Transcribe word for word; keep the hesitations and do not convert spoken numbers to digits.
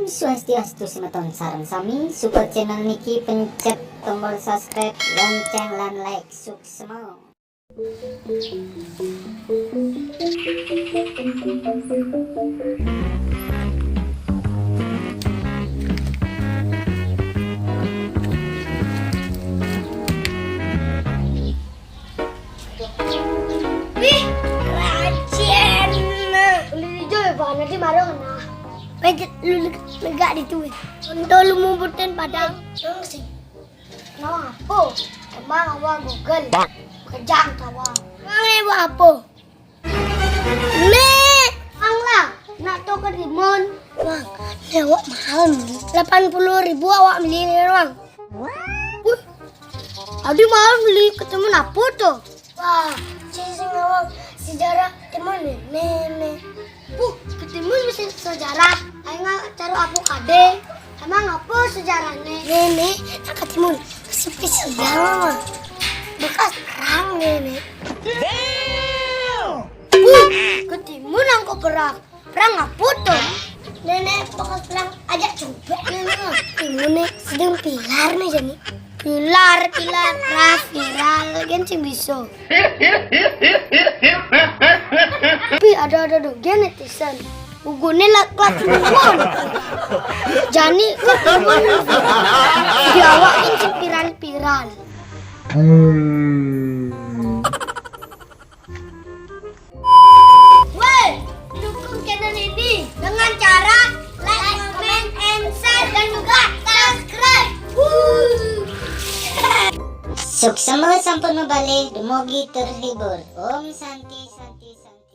Swastiastu semeton sareng sami, support channel niki pencet tombol subscribe, lonceng lan like, suksma. Wih, rajin. Lili jo ya, Bang. Nanti marah kena. Weh, lu lega di tu, weh. Untuk lu mumputin padang. Emang sih. Nawang apa? Emang awak Google. Kejang tawang. Emang lewat apa? Nih, Bang lah, nak tu ketimun. Bang, ni awak mahal ni. Lapan puluh ribu awak beli ni, Bang. Wih, adi mahal beli ketimun apa tu? Wah, cicing awak sejarah ketimun ni, ni, ni. Uh, ketimun mesti sejarah. Ayo nggak cari apa kade? Emang apa sejarahnya? Nenek, nak ketimun spesial, Mama. Bekas perang, Nenek. Wih, ketimun angkut perang. Perang apa tu? Nenek, bekas perang aja coba, Nenek. Ketimun ni sedang pilar ni, jadi. Pilar, pilar, ras, viral, kan sing bisa. Tapi ada-ada dogen netizen. Ugune lah kelas duluan. Jani kelas duluan. Diawakin sing viral-viral. Woi, dukung channel ini dengan cara like, comment, and share, dan juga subscribe. Wuh. Suksma sampun mabalih, dumogi terhibur. Om Santi, Santi, Santi.